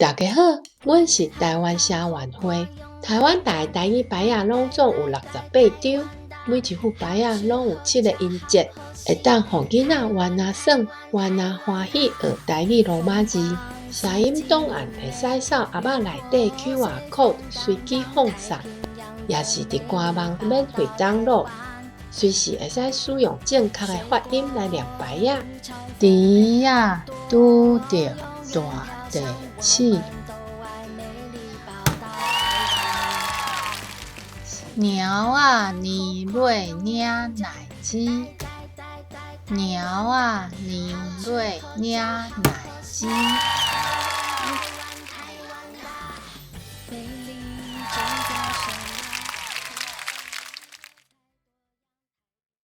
大家好，阮是台灣聲援會。台灣逐个台語牌仔攏總有68張，每一副牌仔攏有七个音節，會當予囡仔玩啊耍，玩啊歡喜學台語羅馬字。聲音檔案會使掃盒仔內底 QR code 隨機放送，抑是佇官網免費 download，隨時會使使用正確的發音來念牌仔。豬仔拄著大地鼠。貓仔年尾領奶子，貓仔年尾領奶子。